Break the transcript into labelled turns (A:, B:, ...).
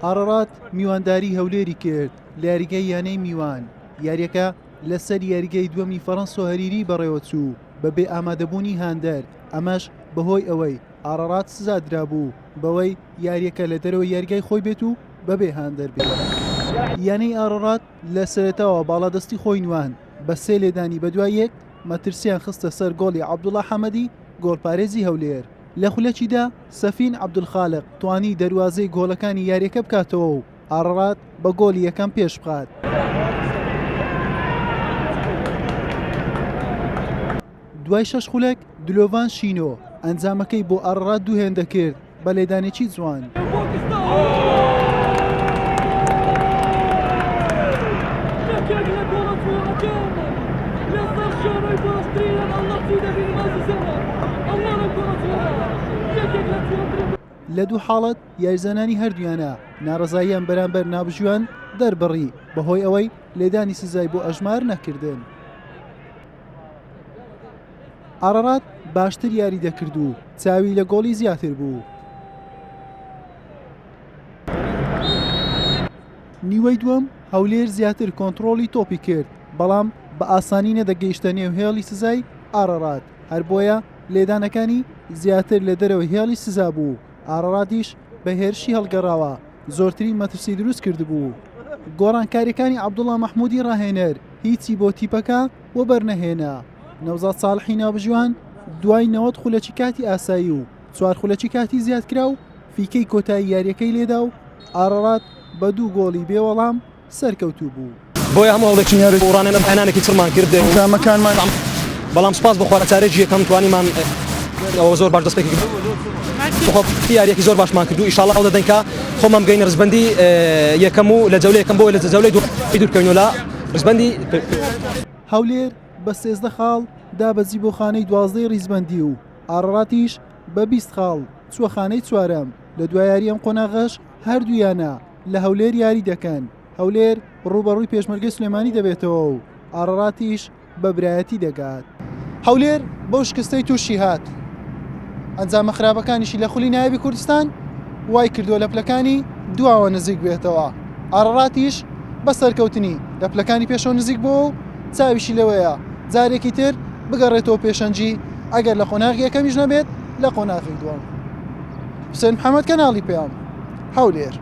A: ئاڕاڕات میوانداری هەولێری کرد لە یاریگای یانەی میوان، یارییەکە لەسەر یاریگای دووەمی فەرەنسۆ هەریری بەڕێوەچوو بەبێ ئامادەبوونی هاندەر، ئەمەش بەهۆی ئەوەی ئاڕاڕات سزادرابوو بەوەی یارییەکە لە دەرەوەی یاریگای خۆی بێت و بەبێ هاندەر بێت. یانەی ئاڕاڕات لە سەرەتاوە باڵادەستی خۆی نواند بە سێ لێدانی بەدوای یەک مەترسیان خستە سەر گۆڵی عەبدوڵا حەمەدی گۆڵپارێزی هەولێر. لە خولەکی دا سەفین عەبدولخالق توانی دەروازەی گۆڵەکانی یارییەکە بکاتەوە و ئاڕاڕات بە گۆڵی یەکەم پێشبخات. دوای شەش خولەک دلۆڤان شینۆ ئەنجامەکەی بۆ ئاڕاڕات دوو هێندە کرد بە لێدانێکی جوان. لە دوو حاڵەت یاریزانانی هەردوویانە ناڕەزاییان بەرامبەر ناوبژیوان دەربڕی بەهۆی ئەوەی لێدانی سزای بۆ ئەژمار نەکردن. ئاڕاڕات باشتر یاری دەکرد و چاوی لە گۆڵی زیاتر بوو. نیوەی دووەم هەولێر زیاتر کۆنتڕۆڵی تۆپی کرد، بەڵام بە ئاسانی نەدەگەیشتە نێو هێڵی سزای ئاڕاڕات، هەر بۆیە لێدانەکانی زیاتر لە دەرەوەی هێڵی سزا بوو، ئاڕاڕاتیش بە هێرشی هەڵگەڕاوە زۆرترین مەترسی دروست کردبوو. گۆڕانکارییەکانی عەبدوڵا مەحمودی ڕاهێنەر هیچی بۆ تیپەکە وەبەرنەهێنا. نەوزاد ساڵحی ناوبژیوان دوای 90 خولەکی کاتی ئاسایی و چوار خولەکی کاتی زیادکراو فیکەی کۆتایی یارییەکەی لێدا و ئاڕاڕات بە دوو گۆڵی بێ وەڵام سەرکەوتوو بوو.
B: بۆیە هەموو هەوڵێکی وڕانێن ئەم هێنانێکی چڕمان کرد
C: ئەنجامەکانمان
B: بەڵام سوپاس بۆ خوا لە چارەکی یەکەم توانیمان ئەوە زۆر باش دەستپێکی کرد خۆ یاریەکی زۆر باشمان کرد و ئیشاڵڵا هەوڵ دەدەین کە خۆمان بگەینە ڕزبەندی یەکەم و لە جەولەی یەکەم بۆ لە جەولەی دوو دوورکەوینەوە لە ڕزبەندی
A: هەولێر بە 13 خاڵ دابەزی بۆ خانەی دوازدەی ڕیزبەندی و ئاڕاڕاتیش بە 20 خاڵ چووە خانەی چوارەم، لە دوا یاری ئەم قۆناغەش هەردوو یانە لە هەولێر یاری دەکەن، هەولێر ڕووبەڕووی پێشمەرگەی سلێمانی دەبێتەوە و ئاڕاڕاتیش بە برایەتی دەگات. هەولێر بەو شکستەی تووشی هات، ئەنجامە خراپەکانیشی لە خولی نایابی کوردستان وای کردووە لە پلەکانی دواوە نزیک بێتەوە، ئاڕاڕاتیش بە سەرکەوتنی لە پلەکانی پێشەوە نزیک بووە و چاویشی لەوەیە جارێکی تر بگەڕێتەوە پێشەنگی ئەگەر لە قۆناغی یەکەمیش نەبێت لە قۆناغی دووەم. حوسێن محەمەد کەناڵی پەیام، هەولێر.